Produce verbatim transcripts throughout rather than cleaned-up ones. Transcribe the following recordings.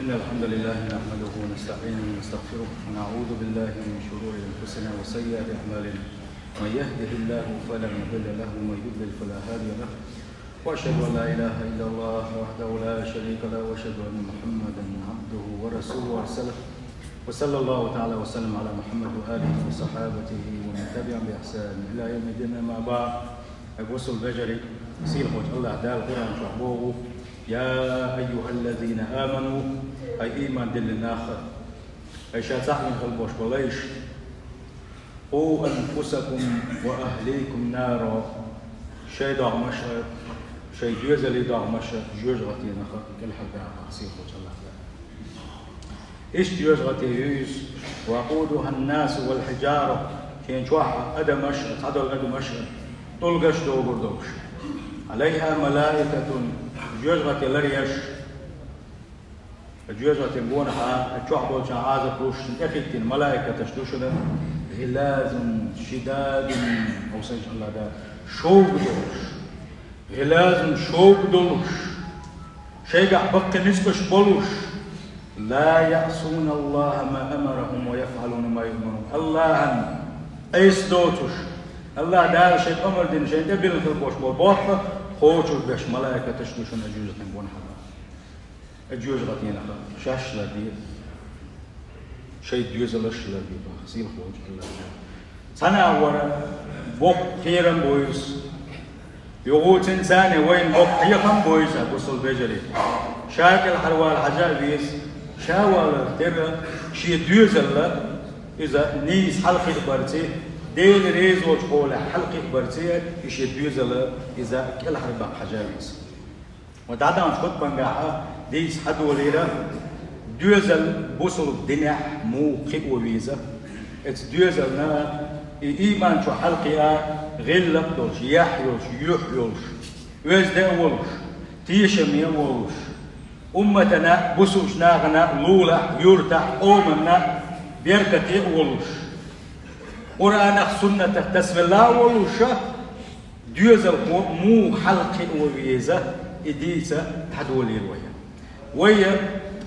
إن الحمد لله نحمده ونستعينه ونستغفره، ونعوذ بالله من شرور أنفسنا وسيئات أعمالنا. من يهده الله فلا مضل له، ومن يضلل فلا هادي له. وأشهد أن لا إله إلا الله وحده لا شريك له، وأشهد أن محمدا عبده ورسوله أرسله. وصلى الله تعالى وسلم على محمد وآله وصحابته ومن تبعهم بإحسان إلى يوم الدين، أما بعد. Ай бусалба вежарий, сийлахьчу АллахӀ Дала Къуръан чохь боху: «Я айюхаллазина аману», ай ийман диллина нах, ай ша цхьаъ вина хила болуш болу лайш, «къу анфусакум ва ахликум наро», шайн догӀмаш а, шайн доьзалийн догӀмаш а жоьжахатинах кӀелхьардаха, сийлахьчу АллахӀ Дала. Иштта жоьжахати ю иза: «вакъудухан-насу вал-хьиджара», шен чохь а адамаш а, цхьадолу адамаш а, тӀулгаш а догӀур долуш. «Ӏалайха малаикатун», жоьжахати ларъеш, жоьжахатин гонахьа чохь болчарна Ӏазап луш, шуна тӀехӀиттина малаикаташ ду шуна, «гӀилазун шидадун», хьовсийша АллахӀ Дала, шовзткъа долуш. «ГӀилазун», шовзткъа долуш, шайгахь баккхий ницкъаш болуш, «ла яӀсуналлаха ма амарахум ва яфӀалуна ма юъмарун». АллахӀан Ӏеса доцуш, АллахӀ Дала шайн омра дина, шайн тӀе биллина хила болуш болу болх кхочур беш малаикаташ ду шуна жоьжахатин гонахьа. Ай жоьжахатинах шаьш ларбе, шайн доьзалш ларбе боху, сийлахь волчу АллахӀ Дала. Цхьана агӀора боккха кхерам бу иза. Юха цуьнца цхьаьна вайна боккха хьехам бу иза, бусалба вежарий. Ша кӀелхьарвала хьажа а веза, ша валар тера шен доьзалла иза нийса хьалакхиабарца, Дела реза волчу хьолехь хьалакхиабарца, и шен доьзалла иза кӀелхьарбаккха хьажа а веза. Ва дӀадаханчу хутбангахьа дийца хьадолийра, доьзал бусалба динехь муха кхио веза. Эцу доьзална и ийман чу хьалакхиа, гӀиллакх долуш, яхь йолуш, юьхь йолуш, оьзда а волуш, тешаме а волуш, умматана, бусалбачу нахана лулахь, юьртахь, къоманна беркате а волуш, Къуръанах, суннатах тасавелла а волуша, доьзалхо муха хьалакхио веза, и дийца дӀадолийра вай. Вай,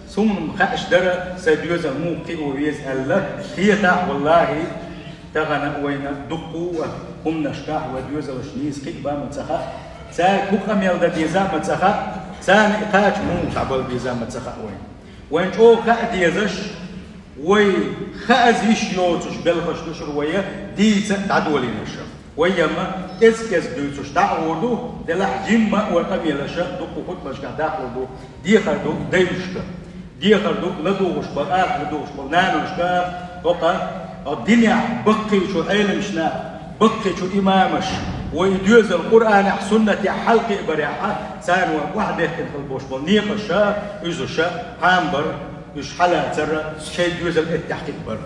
суна хууш дара, сайн доьзал муха кхио веза аьлла, хетахь, валлахӀи, тахана вайна дуккха а хӀуманашкахь вай доьзалш нийса кхиабан ма ца хаьа, цаьрга хӀун къамел дан деза ма ца хаьа, царна и кхача муха схьабала беза ма ца хаьа вайна. Вайна чӀогӀа хаа дезаш, вай хаа йиш йоцуш белхаш ду шура вай дийца а дӀадолийнарш. Вай ма кӀезиг-кӀезиг дуьйцуш дӀа а гӀур ду, делахь жимма а вай къамелаша дуккха хутбашкахь даккхалур ду, дехар ду дайшка, дехар ду ладугӀуш болу, арахь ладугӀуш болу наношка, хӀокху, хӀокху динехь баккхийчу Ӏеламнаха, баккхийчу имамаша, вай и доьзал Къуръанехь, суннатехь хьалакхиабарехь, царна вай охьабехкина хила болуш болу некъаша, уьзуша, хьамбар, уьш хьалацара, шайн доьзал эттехь кхиабар.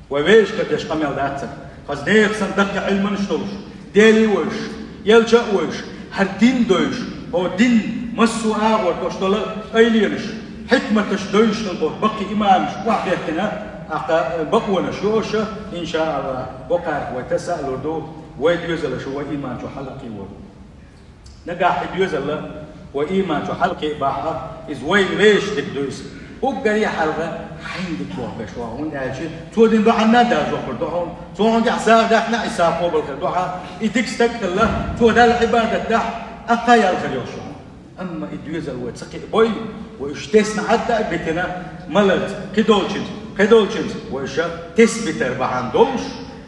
Вай вешан кара деш къамел дацара. Хаза нехан санна даккхий Ӏилманаш долуш, Дела вевзаш, элча а вевзаш, хӀара дин девзаш, хӀокху дин массо а агӀор долуш долу къайленаш, хьикматаш девзаш хила болу баккхий имамаш охьабехкина, ахьа бакъонаш ю аша, иншааллахӀ, боккхарх вай таса а лур ду, вай доьзалаш вай ийман чу хьалакхиор. Нагахь и доьзалла вай ийман чу хьалакхиабахь, иза вайна вешан дика ду иза. Уггаре хьалха хьайна дика боху беш вахьа, хӀунда аьлча цо дина дуьхьанна а дажохур ду хьуна, цо хьуна тӀехь сагӀа даьккхина а, и сагӀа къобал хир ду хьан, и дика стаг а хилла, цо Далла Ӏибадат дахь, ахьа ял хир йолуш ю хьуна. Амма и доьзал вай ца кхиабой, вай уьш тесна хьадда а битина, маларца, кхидолчуьнца, кхидолчуьнца вай ша тесна битар бахьана долуш,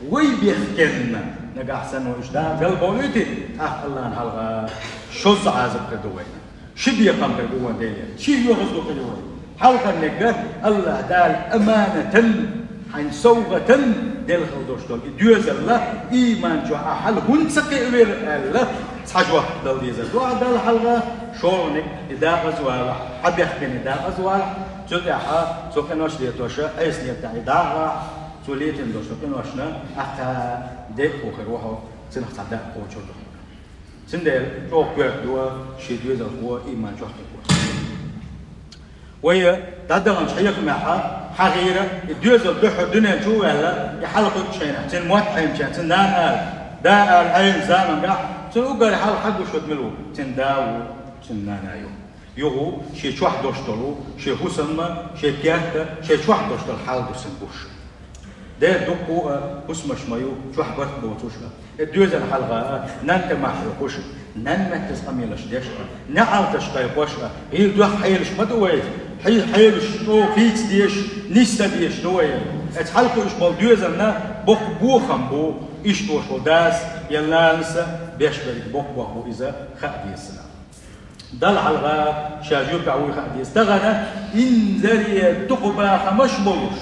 вай бехкенна, нагахь санна вай уьш Дала галбовлуьйтий, тӀаккха Аллахьан хьалха шозза Ӏазап хир ду вайна. Ши бекхам хир бу вайн Делера, ши йоьхаза ду хир вай. Хьалхарниг Аллахь Дала аманатан, хьайн совгӀатан делла хила долуш долу и доьзалла, ийман чохь ахь хьала хӀунда ца кхиавира аьлла, цхьа жоп дала дезар ду ахь Далла хьалха, шолгӀаниг и дакъаза валахь, хьан бехкенна и дакъаза валахь, цу тӀехь цу къинош летоша, Ӏеса летахь и дагӀахь, цо летина долуш долу къиношна ахьа декъо хир ву хьо, цунах цхьа дакъа кхочур ду хьо. Цундела чӀогӀа коьрта ду шен доьзалхо ийман чохь кхио. Вай дӀадаханчу хьехамехь хьахийра, и доьзал дуьххьара дуьнен чу а ваьлла, и хьалакхуьучу хенахь, цуьнан мотт Ӏемача, цуьнан нана ала, да ала Ӏемачу замангахь, цуьнан уггар хьалха хьагуш вара мила ву? Цуьнан да ву, цуьнан нана ю. Юха шен чохь долуш долу, шен хӀусамма, шен керта, шен чохь долуш долу хьал ду цуьнан гуш. Дера дуккха а хӀусамаш ма ю, чохь барт боцуш а. И доьзал хьалха а, нанна тӀе мах хьоькхуш а, нанна меттаза къамелаш деш а, неӀалташ кхайкхош а, гӀийла доьхна хьелаш ма ду вай, хье-, хьелаш чӀогӀа хийца дезаш, нисса дезаш ду вай. Эцу хьалакхуьуш болу доьзална боккха бохам бу, иштта волуш волу дас я нанас беш берг боккха бохам бу, иза хаа деза цунах. Далла хьалха ша жоьпехь вуй хаа деза. Тахана инзаре дукха бахамаш болуш,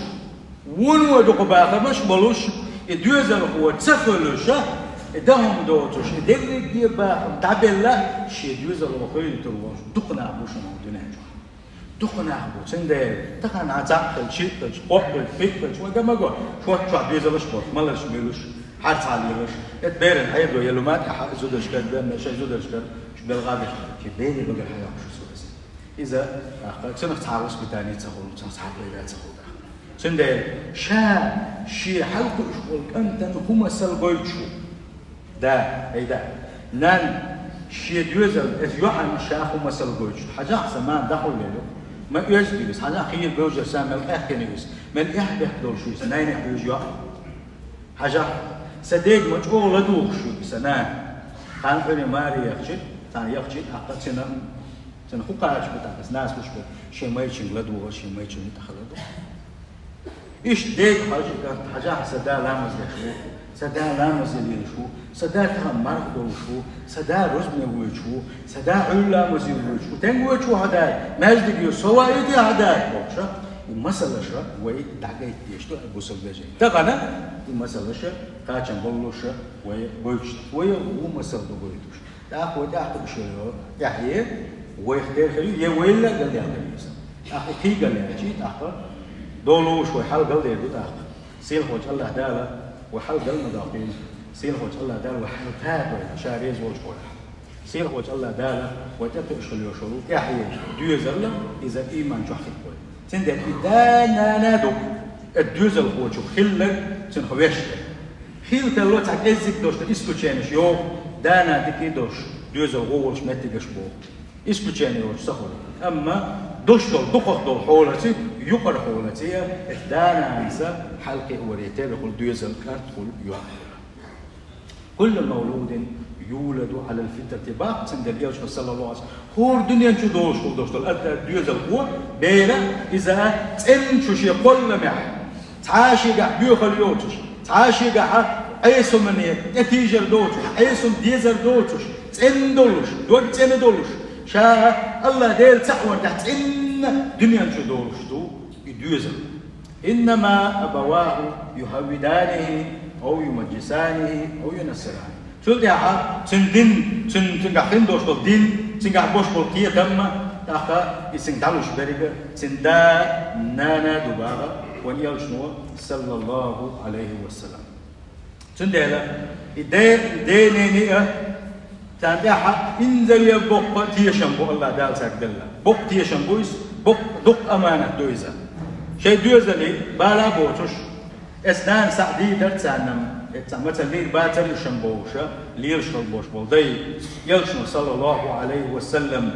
вуно дукха бахамаш болуш, и доьзалхо ца хуьлуш а, и дан хӀума доцуш, и дерриге бахам дӀабелла, шен доьзалхо хуьлуьйтур волуш дукха нах бу шуна хӀокху дуьнен чохь. Дукха нах бу, цундела тахана цхьаъ хилча, шиъ хилча, кхоъ хилча, пхиъ хилча, вай га ма го, шот чохь доьзалш болуш, маларш буьйлуш, харцхьа лелаш, эта беран хьедо я лума тӀехь зударшкара, берна шайн зударшкара, шу белгӀа беш, шен берийн багара хьайоккхуш ю иза. Иза, тӀаккха, цунах цхьа воспитание ца хуьлу, цунах цхьа пайда ца хуьлу тӀаккха. Цундела ша шен хьалакхуьуш волу кӀантана хӀун масал гойтуш ву? Да, ай да. Нанна шен доьзална, эца йоӀанна ша хӀун масал гойтуш ду? Хьажахь, сан мама дӀахула ю, ма оьзда ю иза. Хьажахь, хийра бевзачу са мел къаьхкина ю иза, мел эхь-бехк долуш ю иза, нанехь буьйжу йоӀ. Хьажахь, сан дега ма чӀогӀа ладугӀуш ю иза, сан нана. Хан къуьне маре яхча, цхьаьна яхча, тӀаккха цуьнан, цуьнан хӀун кхача бу тӀаккха, аса нас луш берг, шен майрачуьнга ладугӀу, шен майрачуьнга тӀехь ладугӀу. Иштта дега хьожа, хьажахь, сан да ламаз деш ву, сан да ламазе лелаш ву, сан да тахана марха долуш ву, сан да рузбане воьдуш ву, сан да Ӏуьйра ламазе воьдуш ву, стенга воьдуш ву хьан да, маьждиге со ваийти хьан да бохуш а, и масалаш а вай дӀагайта дезаш ду, ай бусалба вежарий. Тахана и масалаш а кхачам боллуш а вай гойтуш ду. Вай а ву масал ду гойтуш. ТӀаккха вай тӀаьхьа хууш йолу тӀаьхье, вайх тера хир ю, я вайл а галъяьккхина иза. ТӀаккха и кхин галъяьлча, тӀаккха долуш вай хьал галдер ду тӀаккха. Сийлахьчу АллахӀ Дала вай хьал гал ма доккхийла. Сийлахьчу АллахӀ Дала вай хьал тадойла, ша реза волчу гӀоьрахь. Сийлахьчу АллахӀ Дала вай тӀекхуьуш хила йолуш йолу тӀаьхье, доьзал а, иза ийман чохь хӀиттабойла. Цундела и да-нана ду, и доьзалхочух хилларг, цуьнах вешан дерг. Хила тарло цхьа кӀеззиг долуш дан исключениеш йогӀу, да-нана дика долуш, доьзал гӀо волуш меттигаш боху. Исключение йоцуш ца хуьлу. Амма долуш долу дукхах долу хьолаца, юкъара хьолаца, эцу да-нанас хьалакхиаваре терра хуьлу, доьзал кӀант хуьлу, йоӀ хуьлу. «Куллу мавлудин юладу Ӏалал фитрати», баккха цундела Элчано, саллаллаху Ӏалайхи ва саллам, хӀора дуьнен чу долуш хуьлу долуш долу, аса, доьзалхо, бер а, иза цӀенна чу шен кхолламехь, цхьа а шегахь боьхалла йоцуш, цхьа а шегахь Ӏеса хӀумане тӀетийжар доцуш, Ӏеса хӀума дезар доцуш, цӀена долуш, дог цӀена долуш, ша АллахӀ Дела ца Ӏонехь цӀенна дуьнен чу долуш ду и доьзал. «Иннама абаваху юхаввиданихи, ав юмаджисанихи, ав юнассирани». Цул тӀаьхьа цуьнан дин, цуьнан, цуьнгахь хин долуш долу дин, цуьнгахь болуш болу кхетам а, тӀаккха и цуьнга дӀалуш берг а цуьнан да-нана ду боху вайн Элчано, саллаллаху Ӏалайхи ва саллам. Цундела и де-, ден-ненан а, царна тӀехь инзаре боккха тешам бу АллахӀ Дала цаьрга делла. Боккха тешам бу иза, боккха, дуккха аманат ду иза. Шайн доьзале бала а боцуш, эцу нанас схьа дийр дара царна, эцу цхьа мацалла дийр бацара уьш-м бохуш, лелаш хила болуш болу дай, Элчано, саллаллаху Ӏалайхи ва саллам,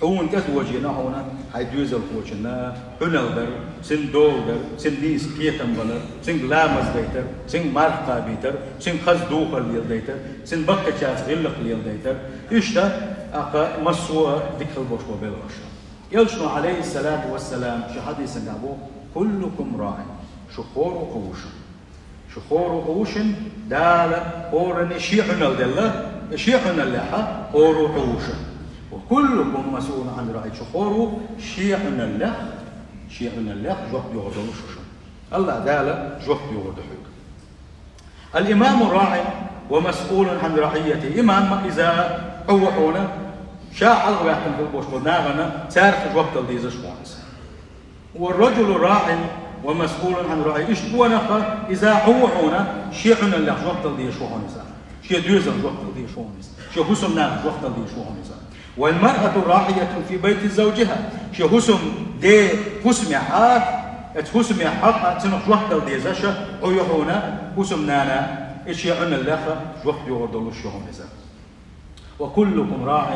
хьуна тӀедожийна хьуна хьайн доьзалхочунна Ӏуналла дар, цуьнан дола дар, цуьнан нийса кхетам балар, цуьнга ламаз дайтар, цуьнга марха кхабийтар, цуьнга хаза духар леладайтар, цуьнан баккхийчаьрца гӀиллакх леладайтар. Иштта, тӀаккха массо а дика хила болуш бу белхаш. Элчано, Ӏалайхиссалату вассалам, шен хьадисехь боху: «Куллукум раӀин», шу хӀора ву кху ву шу. Шу хӀора ву кху ву шуна, Дала хӀоранна шен Ӏуналла делла, шен Ӏуналлехь хӀора ву кху ву шу. «Ва куллукум масъулун Ӏан раӀийятихи», шу хӀора ву шен Ӏуналлех, шен Ӏуналлех жоп догӀур долу шу шуна. АллахӀ Дала жоп догӀур ду хьоьга. «Ал-имаму раӀин ва масъулун Ӏан раӀийятихи». Имам иза хьо ву хьуна, ша хьалха ваьккхина хила болуш болу нахана, цаьрца жоп дала дезаш хьуна иза. «Ва раджулу раӀин ва масъулун Ӏан раӀийятихи». Иштта къонах а, иза хьо ву хьуна, шен Ӏуналлех жоп дала дезаш ву хьуна иза. Шен доьзална жоп дала дезаш ву хьуна иза. Шен хӀусамнанна жоп дала дезаш ву хьуна иза. «Вал маръату раӀийятун фи байти завджиха». Шен хӀусам де хӀусамехь, эцу хӀусамехь хьакъ а, цунах жоп дала дезаш а хьо ю хьуна, хӀусамнана, и шен Ӏуналлех а жоп догӀур долуш ю хьуна иза. وكلكم راع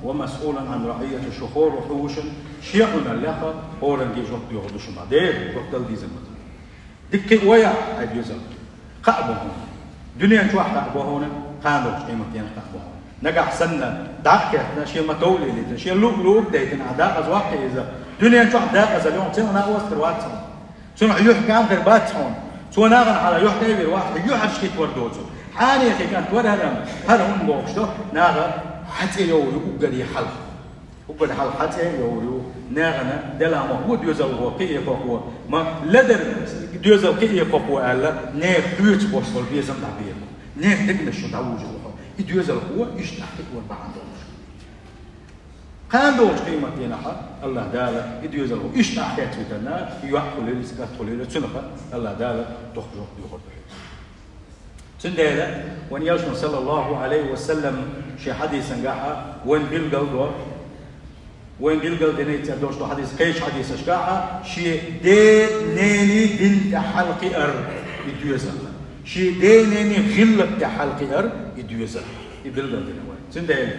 ومسؤول عن رعيته. Шу хӀора хьувшан шен Ӏуналлеха хӀоранге жоп доьхур ду шуна. Дера, жоп дала дезар ма ду. Дика кхиъ вай ахь, хьай доьзал. Кхаъ ба хьуна. Дуьнен чохь кхаъ ба хьуна, кхана долчу къематдийнахь кхаъ ба хьуна. Нагахь санна дӀа а кхеттина, шен ма-товлийтина, шен луъ-луъург а дайтина, ахь дакъаза ваккхий иза. Дуьнен чохь дакъазалла йолчу цунах накъост хир вац хьуна. Цунах юьхькӀам хир бац хьуна. Цо нахана хьала юьхь тӀе а вир вац, хьан юьхьарчу хӀитта вара доцург. Хьанехий кӀант вара хӀара, хӀара хӀунда бохуш ду, наха хьан цӀе йовр ю уггаре хьалха. Уггаре хьалха хьан цӀе а йовр ю, нахана дела ма хӀун доьзал гӀо кхиъе кхокхо, ма ледара доьзал кхиъе кхокхо аьлла, нехан хьоьца болуш болу безам дӀабехо, нехан дегнаш чу дӀавужур ву хьо. И доьзалхо иштта ахь кхиъ вара бахьана долуш. Кхана долчу къематдийнахь Аллаха Дала и доьзалхо иштта ахь хецвитарна, и йоӀ хуьлийла, и кӀант хуьлийла, цунах Аллаха Дала доккха жоп доьхур ду. Цундела вайн Элчано, саллаллаху Ӏалайхи ва саллам, шен хьадисангахь вайн билгал до, вайн билгал динайца долуш до хьадис, кхечу хьадисашкахь, шен ден-ненан дин тӀехь хьалакхиар и доьзал. Шен ден-ненан гӀиллакх тӀехь хьалакхиар и доьзал. И билгал дина вай. Цундела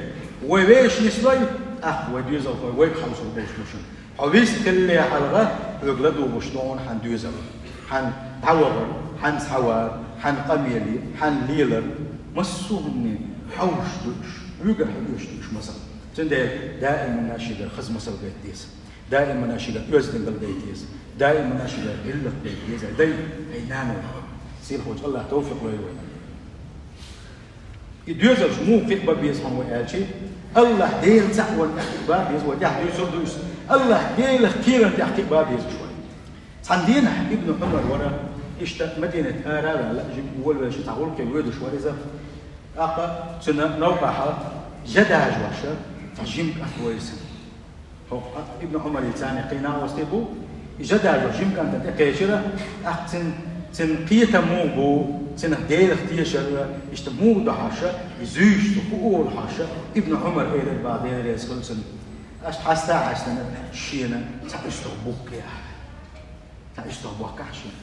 вай вешан нислой, тӀаккха вай доьзалхой вайга хьовсур болуш бу шуна. Хьо вист хилале хьалха, хьоьга ладугӀуш ду хьуна хьан доьзал, хьан дӀавахар, хьан схьавар, хьан къамеле, хьан лелар. Массо а хӀумане хьовсуш ду уьш, хьоьгара хьоьжуш ду уьш масал. Цундела даиманна шегара хаза масал гайта деза, даиманна шегара оьздангалла гайта деза, даиманна шегара гӀиллакх гайта деза. Ай дай, ай нана, сийлахьчу Аллаха тавфикъ лойла вайна. И доьзалш муха кхиъ бан беза хьуна вай аьлча, Аллаха Дела цхьаъ варна тӀехь кхиъ бан беза вай, тӀехь дуьйцур ду иза. Аллаха Делах кхерарна тӀехь кхиъ бан безаш вай. Цхьана дийнахь Ибн Ӏумар вара, иштта Мадинат ара а ваьлла, жимма волавелча цхьа гӀуллакхе воьдуш вара иза. ТӀаккха цуьнан новкъахь жа дажош цхьа жима кӀант вара иза. ХӀокху Ибн Ӏумарца цхьаьна кхин накъостий бу, и жа дажош жима кӀантана тӀекхечира, тӀаккха цуьнан, цуьнан кхетам муха бу, цунах Делах тешар, иштта муха ду хьаша, и зуьйш цо хӀун олу хьаша, Ибн Ӏумар элира бах, Дела реза хуьлда цунна. Аша хьаста а хьаьстина, шена цхьа уьстагӀ бухкехь. Цхьа уьстагӀ бохкахь шена.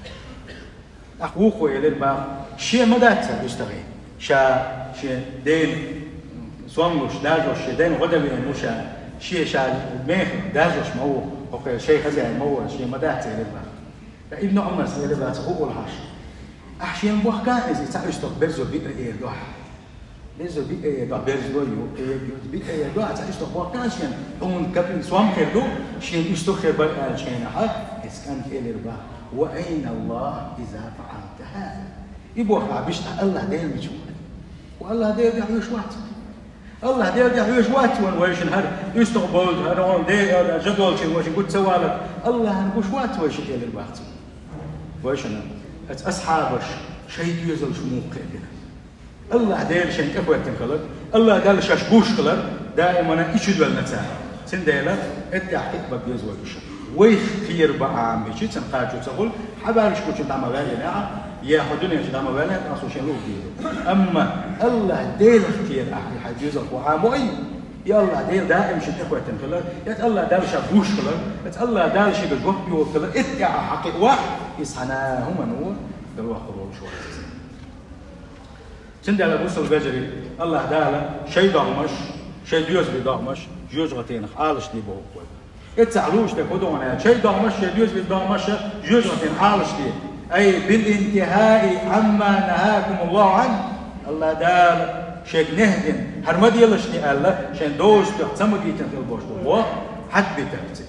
ТӀаккха вукхо элира бах, шен ма дац цхьа уьстагӀий. Ша шен ден сом луш, дажош, шен ден гӀо дан веана ву ша. Шен ша меха дажош ма ву, хӀокху шайн хозяин ма ву, шен ма дац элира бах. Ткъа Ибн Ӏумарс элира бах, цхьа хӀун олу хьаша. Ахь шена бохка иза, цхьа уьстагӀ берзо биъра эр ду ахь. Берзо биъ а ду, берзо ю, кхин ю, биъ а ду, цхьа уьстагӀ бохка шена, хьуна капин сом хир ду, шена уьстагӀ хир бара аьлла шена хьа, иза кӀант элира бах, وأين الله إذا فعلت هذا؟ И бохка, биштта Аллаха Дела мича ву? Ва Аллаха Дела тӀехь хьоьжуш вац. Аллаха Дела тӀехь хьоьжуш вац вайн вайшина хӀара уьстагӀ болчу, хӀара вайн Дела жа долчу вайшина гуц ца валар. Аллахана гуш вац вайшина элира бах цо. Вайшина, аса асхьабаш шайн доьзалш муха кхиъ бина. Аллаха Дела шайна тӀехӀоьттина хилар, Аллаха Далла шаьш гуш хилар, даимана и чу доьллина цара. Цундела, эттехь хиъ бан беза вай уьш. Вайх кхера бан Ӏамбичи, цан кхачо ца хуьлу, хьан баьргаш кучун дӀа ма ваьллинехь, я хьо дуьнен чу дӀа ма ваьллинехь, ткъа со шен луъу дийр. Амма Аллаха Делах кхера ахь, хьайн доьзалхо Ӏамой, и Аллаха Дела даим шайна тӀехӀоьттина хилар, эцу Аллаха Далла ша гуш хилар, эцу Аллаха Далла шига жоп йолу хилар, эттехь хьан кхиъ вахь, иза хьан хӀумано далваккхур волуш вац иза. Цундела, бусалба вежарий, Аллаха Дала шайн догӀмаш, шайн доьзалийн догӀмаш жоьжахатенах Ӏалашде боху вай. Эццахь лууш дерг хӀун ду аьлча, шайн догӀмаш, шайн доьзалийн догӀмаш жоьжахатенах Ӏалашде. أي بالانتهاء عما نهاكم الله عنه. Аллаха Дала шайга нехь дина, хӀара ма делаш те аьлла, шайн дозуш тӀехь ца ма дитина хила болуш ду боху, хьатта битарца.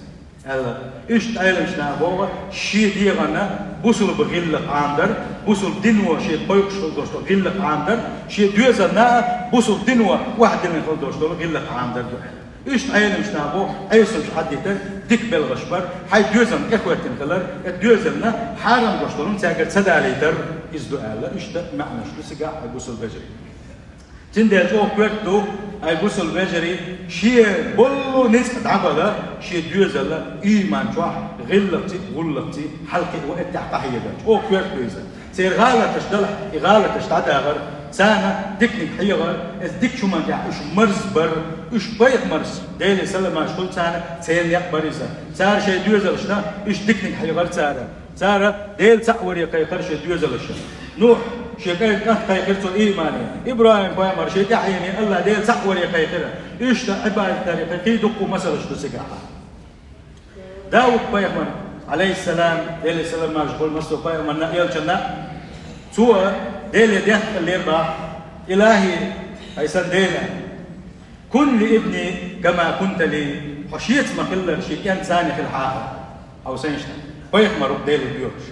Аьлла, иштта Ӏеламчу наха боху, шен дегӀана бусалба гӀиллакх Ӏамадар, бусалба дино шен кхойкхуш хила долуш долу гӀиллакх Ӏамадар, шен доьзална а бусалба дино охьадиллина хила долуш долу гӀиллакх Ӏамадар ду аьлла. Иштта Ӏеламчу наха боху, Ӏеламчу хьаддитар дика белхаш бар, хьайн доьзална тӀехӀоьттина хилар, и доьзална хьарам долуш долу цаьргара ца далийтар иза ду аьлла, иштта маьӀнаш ду цигахь, хьайн бусалба вежарий. Цундела чӀогӀа коьрта ду, хьайн бусалба вежарий, шен болу ницкъ дӀабала, шен доьзал ийман чохь гӀиллакхций, гӀуллакхций хьалакхиъна эттехь къахьега. ЧӀогӀа коьрта ду иза. Церан гӀалаташ далахь, и гӀалаташ дӀадахар, царна диканиг хьехар, иза дикачу хӀуманна тӀехь уьш марзбар, уьш пайхамарш, Деле саламаш хуьлу царна, церан некъ бара иза. Цара шайн доьзалшна уьш диканиг хьехар цара. Цара Дела цхьаъ варе кхайкхар шайн доьзалшна. Нухь, Шен кӀант кхайкхира цо иймане. ИбрахӀим-пайхамар шен тӀаьхьене АллахӀ Дела цхьаъ варе кхайкхира. Иштта Ӏибадат даре кхайкхий дуккха масалаш ду цигахь. Дауд-пайхамар, Ӏалайхиссалам, Деле салам-маршо хуьлда массо пайхамарна а, элчанна а, цо Деле дехкъаллера бах: «Илахи, хӀай сан Дела, кун ли ибни кама кунта ли, хьо шеца ма хиллара шен кӀентаца хила хьахар». Хьо сайна шта пайхамар ву Деле доьхуш.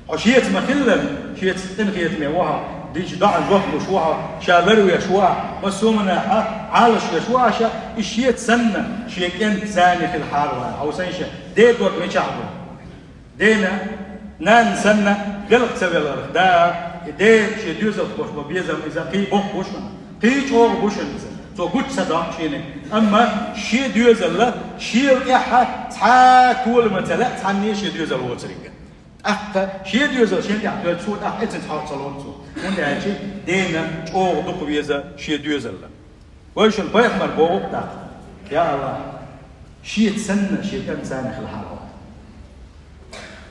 Хьо шеца ма хиллара, шеца къинхетаме ва хьо, динчу доӀа жоп луш ва хьо, ша ларвеш ва хьо, массо а хӀуманехь Ӏалашвеш ва хьо ша, и шеца санна, шен кӀентаца хила хьара вай. Хьо сайна ша, ден дог мичахь ду? Дена, нанна санна, белха ца веларх, да, и ден шен доьзалх бош бо безам иза кхин боккха бу шуна, кхин чӀогӀа бу шуна иза. Цо гуча ца доккху шена. Амма шен доьзалла, шел тӀаьхьа цхьа а толама ца лаьа, цхьанне шен доьзал воцург. ТӀаккха шен доьзал шен тӀехь тоьлла цо, тӀаккха эцинца хьалха ца лору цо. ХӀунда аьлча дена чӀогӀа дукха веза шен доьзалла. Вайшин пайхамар боху тӀаккха: «Я АллахӀ, шеца санна шен кӀентаца хила хьара хьо».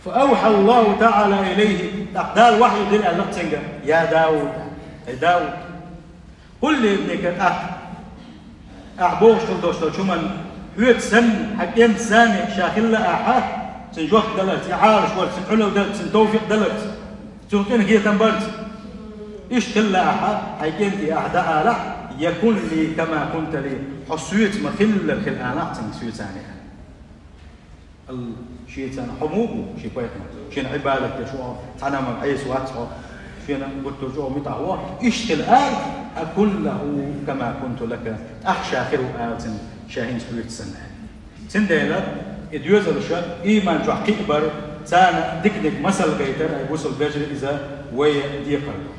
فأوحى الله تعالى إليه, тӀаккха Дала вахьйу дира аьлла цуьнга: «Я Дауд, хӀай Дауд, къул ли ибника», тӀаккха ахь бохуш хила долуш долчу хӀуманна, хьоьца санна, хьан кӀентаца ша хилла ахьа, цуьнан жоп даларца, и Ӏалашварца, цуьнан Ӏуьналла дарца, цуьнан тавфикъ даларца, цуьнан къинхетам барца. Иштта хилла ахьа, хьайн кӀентий ахьа дӀаалахь: «Якун ли кама кунта ли», хьо соьца ма хиллара хила алахь цуьнга соьца а. Алла шеца хьо муха ву, шен пайхамар? Шена Ӏибадат деш ву хьо, цхьана а ма Ӏеса вац хьо, шена гуттар а чӀогӀа муьтӀахь ву хьо. Иштта хила ала: «Акун лаху кама кунту лака», тӀаккха ша хир ву ала цуьнга, ша хӀинца хьоьца санна. Цундела и доьзалша ийман чохь кхиабар, царна диканиг масал гайтар, ай бусалба вежарий, иза вай декхар ду.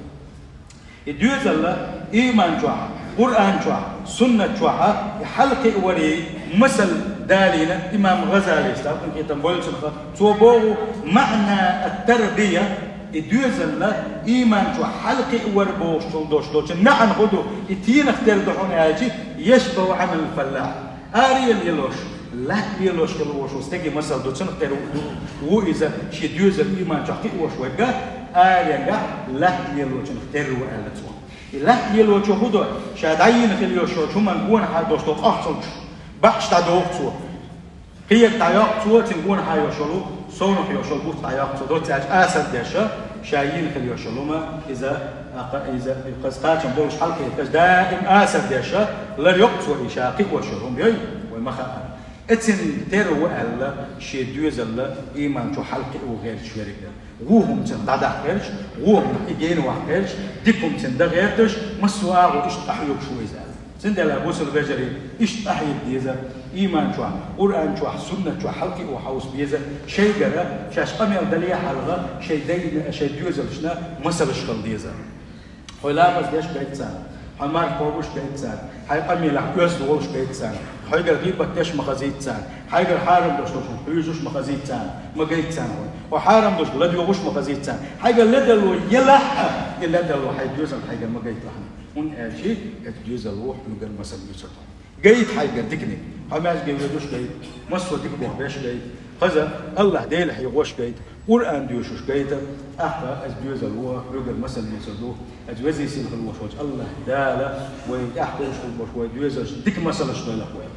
И доьзалла ийман чохь, Къуръан чохь, суннат чохь и хьалакхиаварий масал далийна имам ГӀазалис, тӀаккха кхетам бойла цунах, цо боху: «Маъна ат-тарбия», и доьзалла ийман чохь хьалакхиавар бохуш долуш долчун маьӀна хӀун ду, и тенах тера ду хьуна аьлча, «яшбаху Ӏамал фаллахь». Араяьлла лелош, латта лелош хила волуш волу стеган масал ду, цунах тера ву, ву иза, шен доьзал ийман чохь кхиош верг, араяьлла латта лелочунах тера ву аьлла цо. И латта лелочо хӀун до? Ша дӀайина хила йолуш йолчу хӀуманна гонахьа долуш долу къахьцалгаш, баьӀаш дӀадоху цо. Кхиерг дӀайоккху цо, цуьнан гонахьа йолуш йолу, совнаха йолуш йолу буц дӀайоккху цо. Доцца аьлча, асар деш, ша йина хила йолуш йолу хӀума, иза, а, кха-, иза, кхаза кхачам болуш хьалакхеташ, даим асар деш, ларйоккху цо и ша кхиош йолу хӀума, йой, вай ма хаъара. Эцин тера ву аьлла, шен доьзалла ийман чу хьалакхио гӀерташ верг. Вон хӀума цунах дӀадаккха гӀерташ, вон хӀуманах и генаваккха гӀерташ, дика хӀума цунна дан гӀерташ, массо а агӀо иштта къахьоьгуш ву иза аьлла. Цундела, бусалба вежарий, иштта къахьега деза, ийман чохь, Къуръан чохь, суннат чохь хьалакхио хьовса беза, шайгара, шаьш къамел дале а хьалха, шайн дайна, шайн доьзалшна масалш хила деза. Хьо ламаз деш гайта царна, хьо марха кхобуш гайта царна, хьайн къамелехь оьзда волуш гайта царна, хьайгара гӀийбат деш ма хазийта царна, хьайгара хьарам долуш долчунах хьуьйсуш ма хазийта царна, ма гайта царна хьо. Хьо хьарам долуш ладоьгӀуш ма хазийта царна. Хьайгара ледарло елахь а, и ледарло хьайн доьзална хьайгара ма гайта ахьа. ХӀунда аьлча, эцу доьзалло хьоьгара масал оьцур ду. Гайта хьайгара диканиг. Хьо маьждиге воьдуш гайта, массо а дика боху беш гайта. Хаза, АллахӀ Делан хьехош гайта, Къуръан доьшуш гайта, тӀаккха эцу доьзалло хьоьгара масал оьцур ду. Эцу везий сийлахь волуш волчу АллахӀ Дала вай тӀехь хуьлуш хила болуш вай доьзалш дика масалш дойлахь вай.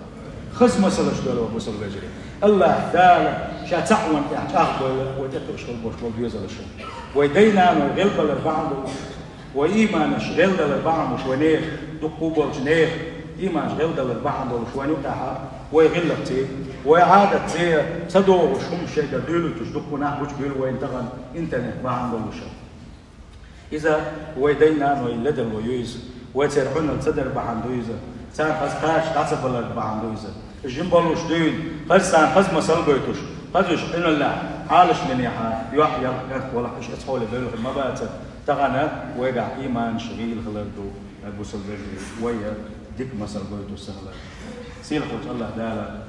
Хаза масалш дойлахь вай, бусалба вежарий. АллахӀ Дала Ша цхьаъ ван тӀехь чӀагӀбойла вай тӀекхуьуш хила болуш болу доьзалш. Вай дай-наной гӀелбалар бахьана долуш, вай ийманаш гӀелдалар бахьана долуш вай нехан, дуккха а болчу нехан ийманаш гӀелдалар бахьана долуш вайн юкъахь, вай гӀиллакхций, вай Ӏадатций ца догӀуш хӀума шайгара дуьйлуьйтуш дуккха нах гучубуьйлу вайна тахана интернет бахьана долуш. Иза вай дай-наной ледарло ю иза, вай церан Ӏуьналла ца дар бахьана ду иза, царна хаза кхача дӀа ца балар бахьана ду иза. Жима болуш дуьйна, хаза царна хаза масал гойтуш, хаза уьш Ӏуьналлехь, Ӏалашбинехьа, йоӀ-ялх, кӀант-валх уьш эцхьоле бевлла хир ма бацара. Тахана вайгахь ийманаш гӀийла хилар ду, бусалба вежарий, вай дика масал гойтуш ца хилар. Сийлахь волчу АллахӀ Дала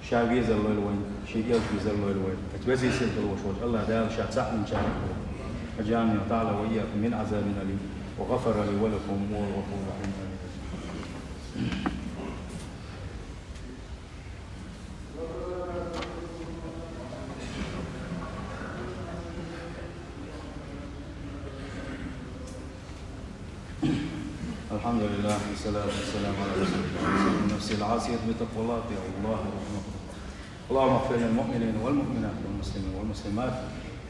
Ша везар лойла вайн, Шен элча везар лойла вайн. Эцу везий сийлахь волуш волчу АллахӀ Дала Ша цхьаъ винчарах вай. أجارني الله تعالى وإياكم من عذاب أليم وغفر لي ولكم وهو الغفور الرحيم. آمين. الحمد لله، والصلاة والسلام على رسول الله. النفس العاصية بتقوى الله، أطيعوا الله وأطيعوا الرسول. اللهم اغفر للمؤمنين والمؤمنات والمسلمين والمسلمات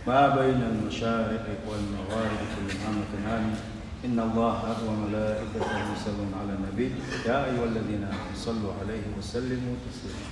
ما بين المشارق والمغارب كلهم عامة، آمين. إن الله وملائكته يصلون على النبي، يا أيها الذين آمنوا صلوا عليه وسلموا تسليما.